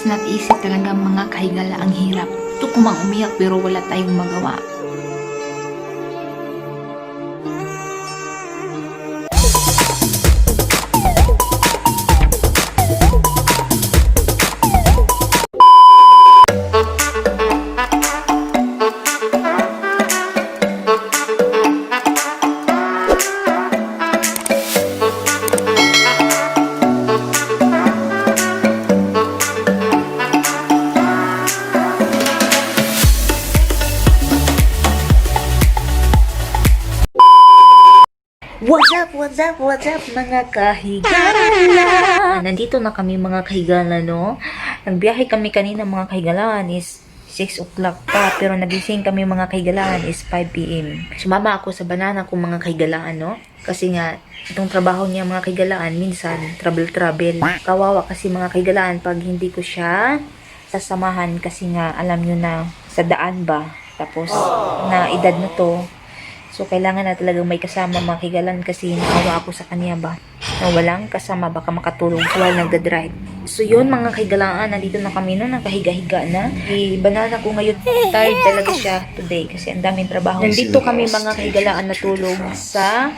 not easy talaga mga kahigala, ang hirap. Gusto ko mang umiyak pero wala tayong magawa. What's up mga kahigala? Nandito na kami mga kahigala, no? Nagbiyahe kami kanina mga kahigalaan is 6 o'clock pa, pero nagising kami mga kahigalaan is 5 p.m. Sumama ako sa banana ko mga kahigalaan, no? Kasi nga, itong trabaho niya mga kahigalaan, minsan travel. Kawawa kasi mga kahigalaan pag hindi ko siya sasamahan kasi nga, alam nyo na, sa daan ba? Tapos, na edad na to. So, kailangan na talagang may kasama mga kahigalan kasi naawa ako sa kanya ba. Na walang kasama, baka makatulog while nagda-drive. So, yun mga kahigalaan, nandito na kami no, nakahiga-higa na. Banana ko ngayon, tired talaga siya today kasi ang daming trabaho. Nandito kami mga kahigalaan natulog sa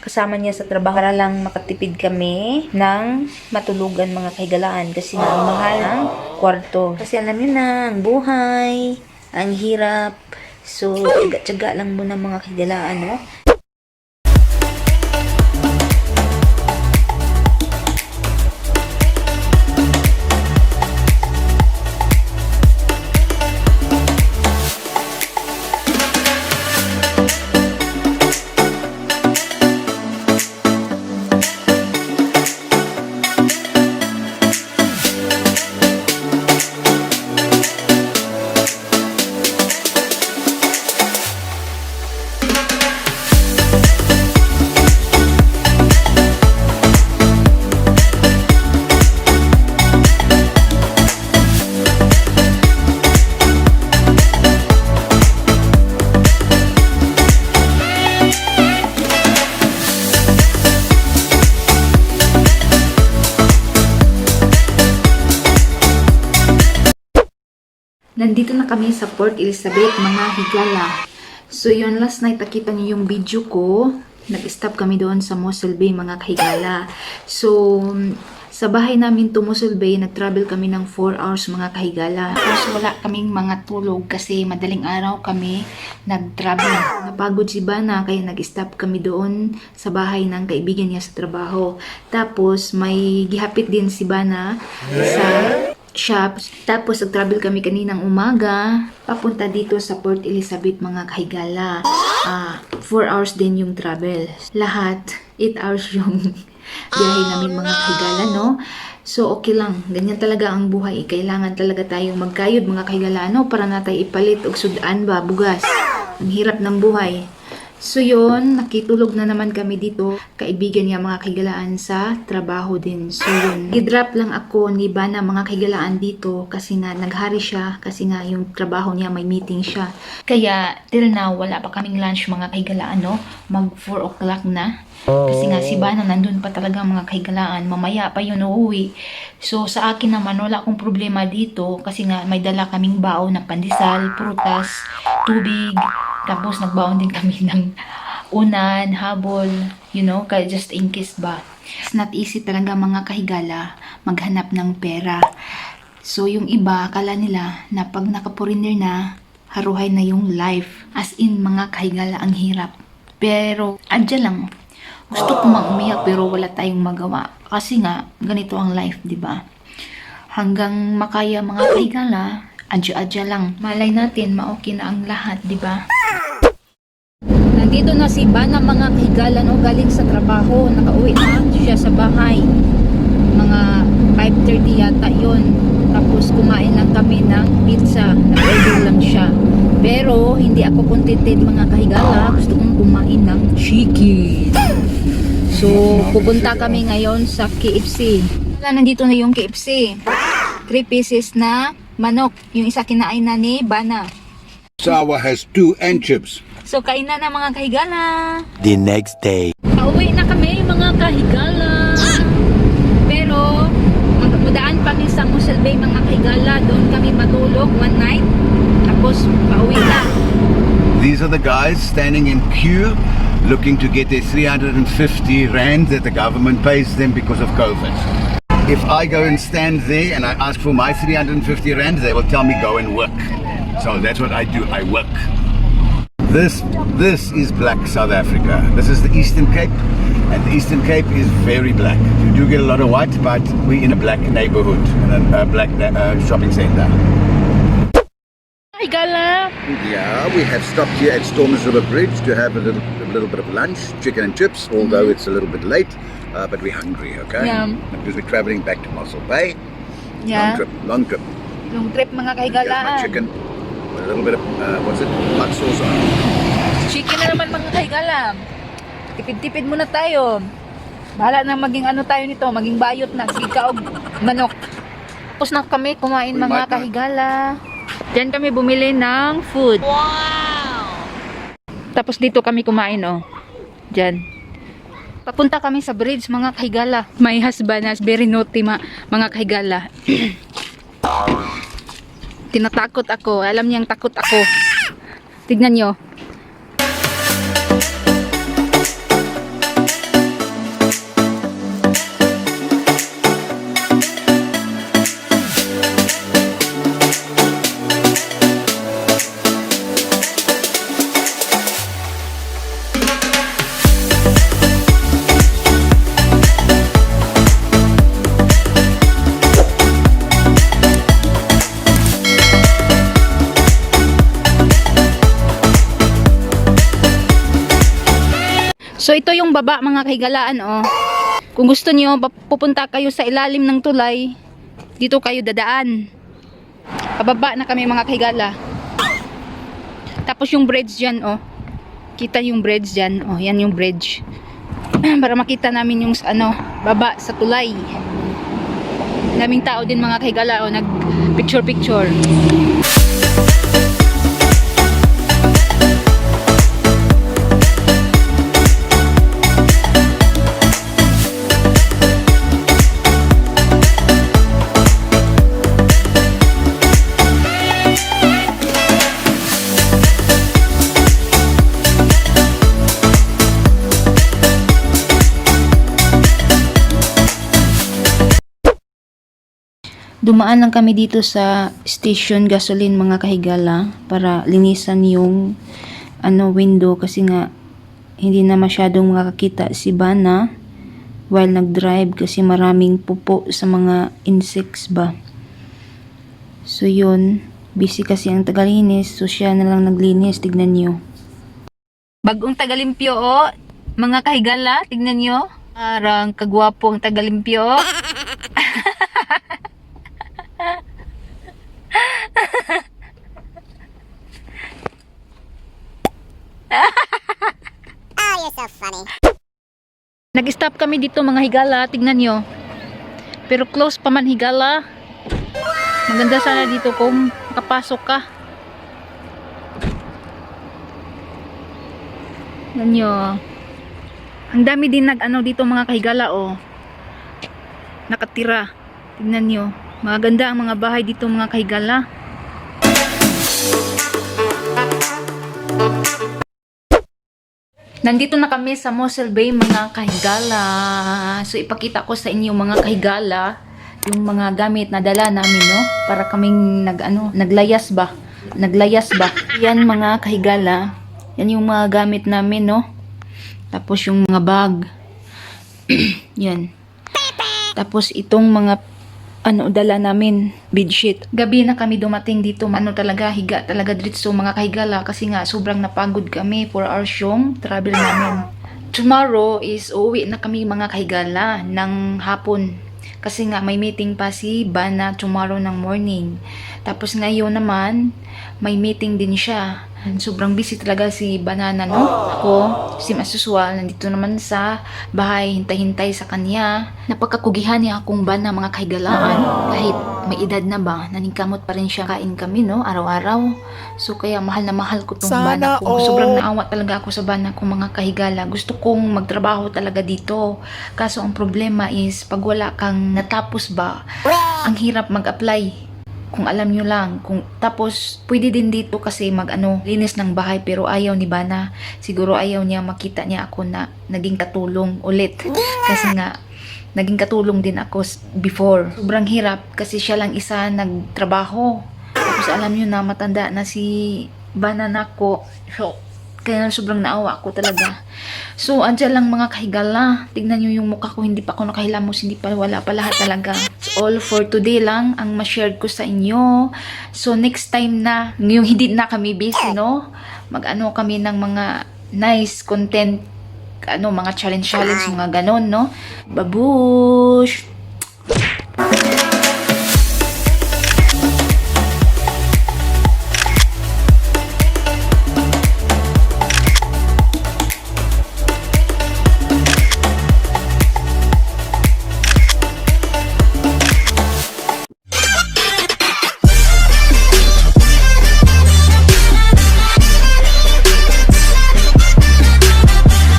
kasama niya sa trabaho para lang makatipid kami ng matulugan mga kahigalaan kasi nga ang mahal ng kwarto. Kasi alam niyo na, ang buhay, ang hirap. So, tiyaga-tiyaga lang muna mga kahigalaan, no? Nandito na kami sa Port Elizabeth mga higala. So yun, last night nakita niyo yung video ko. Nag-stop kami doon sa Mossel Bay mga kahigala. So sa bahay namin to Mossel Bay, nag-travel kami ng 4 hours mga kahigala. Tapos wala kaming mga tulog kasi madaling araw kami nag-travel. Napagod si Bana kaya nag-stop kami doon sa bahay ng kaibigan niya sa trabaho. Tapos may gihapit din si Bana sa shop. Tapos nag-travel kami kaninang umaga papunta dito sa Port Elizabeth mga kahigala. 4 hours din yung travel. Lahat 8 hours yung biyahe namin mga kahigala, no? So okay lang, ganyan talaga ang buhay. Kailangan talaga tayong magkayod mga kahigala, no? Para natay ipalit og sudan ba, bugas. Ang hirap ng buhay. So yun, nakitulog na naman kami dito. Kaibigan niya mga kahigalaan sa trabaho din. So yun, i-drop lang ako ni Bana mga kahigalaan dito kasi nga naghari siya kasi nga yung trabaho niya may meeting siya. Kaya till now wala pa kaming lunch mga kahigalaan, no? Mag 4 o'clock na. Kasi nga si Bana nandun pa talaga mga kahigalaan. Mamaya pa yun uuwi. So sa akin naman wala akong problema dito kasi nga may dala kaming baon na pandesal, prutas, tubig. Tapos nagbaon din kami ng unan, habol, you know, kaya just in case ba. It's not easy talaga mga kahigala maghanap ng pera. So yung iba, akala nila na pag naka-foreigner na, haruhay na yung life. As in mga kahigala ang hirap. Pero adya lang. Gusto ko mang umiyak pero wala tayong magawa. Kasi nga, ganito ang life, di ba? Hanggang makaya mga kahigala, adya-adya lang. Malay natin, ma-okay na ang lahat, di ba? Nandito na si Bana mga kahigala, no? Galing sa trabaho. Nakauwi na siya sa bahay. Mga 5:30 yata yun. Tapos kumain lang kami ng pizza. Nag-order lang siya. Pero hindi ako contented mga kahigala. Gusto kong kumain ng chicken. So, pupunta kami ngayon sa KFC. Nandito na yung KFC. 3 pieces na manok. Yung isa kinain na ni Bana. Sawa has 2 and chips. So, kain na mga kahigala. The next day. Pauwi na kami mga kahigala. Pero, magdaan pa rin sa Mossel Bay mga kahigala. matulog one night. Tapos pauwi na. These are the guys standing in queue looking to get their 350 rand that the government pays them because of COVID. If I go and stand there and I ask for my 350 rand, they will tell me go and work. So that's what I do, I work. This is black South Africa. This is the Eastern Cape, and the Eastern Cape is very black. You do get a lot of white, but we're in a black neighborhood, in a black shopping center. Ay, gala! Yeah, we have stopped here at Stormers River Bridge to have a little bit of lunch, chicken and chips, although it's a little bit late, but we're hungry, okay? Yeah. Because we're traveling back to Mossel Bay. Yeah. Long trip. Yung trip mga Here's my kahigalaan. chicken, with a little bit of, what's it, hot sauce on it. Chicken na naman mga kahigala. Tipid-tipid muna tayo. Bahala na maging ano tayo nito, maging bayot na, sika o manok. Tapos na kami kumain mga Kumain na. kahigala. Diyan kami bumili ng food. Wow! Tapos dito kami kumain, oh. Diyan. Papunta kami sa bridge, mga kahigala. My husband is very naughty, mga kahigala. Tinatakot ako. Alam niyang takot ako. Tignan nyo. So ito yung baba mga kahigalaan, oh. Kung gusto niyo pupunta kayo sa ilalim ng tulay, dito kayo dadaan. Pababa na kami mga kahigala. Tapos yung bridge diyan, oh. Kita yung bridge diyan, oh. Yan yung bridge. Para makita namin yung ano, baba sa tulay. Daming tao din mga kahigala, oh, nag picture. Dumaan lang kami dito sa station gasoline mga kahigala para linisan yung window kasi nga hindi na masyadong makakita si Bana while nag-drive kasi maraming pupo sa mga insects ba. So yun, busy kasi ang tagalinis, so siya na lang naglinis, tignan nyo. Bagong tagalimpyo, oh, mga kahigala, tignan nyo. Parang kagwapo ang tagalimpyo. Oh, you're so funny. Nag-stop kami dito mga higala, tignan nyo. Pero close pa man higala. Maganda sana dito kung makapasok ka. Tignan nyo. Ang dami din dito mga kahigala, oh. Nakatira. Tignan nyo. Maganda ang mga bahay dito mga kahigala. Nandito na kami sa Mossel Bay mga kahigala. So ipakita ko sa inyo mga kahigala yung mga gamit na dala namin, no? Para kaming naglayas ba? Yan mga kahigala. Yan yung mga gamit namin, no? Tapos yung mga bag. Yan. Tapos itong mga dala namin, bedsheet. Gabi na kami dumating dito, talaga, higa talaga diretso mga kahigala kasi nga sobrang napagod kami for hours yung travel namin. Tomorrow is uuwi na kami mga kahigala ng hapon kasi nga may meeting pa si Bana tomorrow ng morning. Tapos ngayon naman, may meeting din siya. Sobrang busy talaga si Banana, no? Ako, si Masusual, nandito naman sa bahay, hintay-hintay sa kanya. Napagkakugihan niya akong Bana mga kahigalaan. Kahit may edad na ba, naningkamot pa rin siya kain kami, no? Araw-araw. So, kaya mahal na mahal ko tong Bana ko. Sobrang naawa talaga ako sa Bana ko mga kahigala. Gusto kong magtrabaho talaga dito. Kaso, ang problema is, pag wala kang natapos ba, ang hirap mag-apply. Kung alam nyo lang, tapos pwede din dito kasi linis ng bahay, pero ayaw ni Bana. Siguro ayaw niya makita niya ako na naging katulong ulit. Kasi nga, naging katulong din ako before. Sobrang hirap kasi siya lang isa nagtrabaho. Tapos alam nyo na, matanda na si Bana nako. So, kaya sobrang naawa ako talaga. So, andyan lang mga kahigala. Tignan nyo yung mukha ko, hindi pa ako nakahilamos, wala pa lahat talaga. It's all for today lang ang ma-share ko sa inyo. So, next time na, yung hindi na kami busy, no? Mag-ano kami ng mga nice content, mga challenge, mga ganon, no? Babush!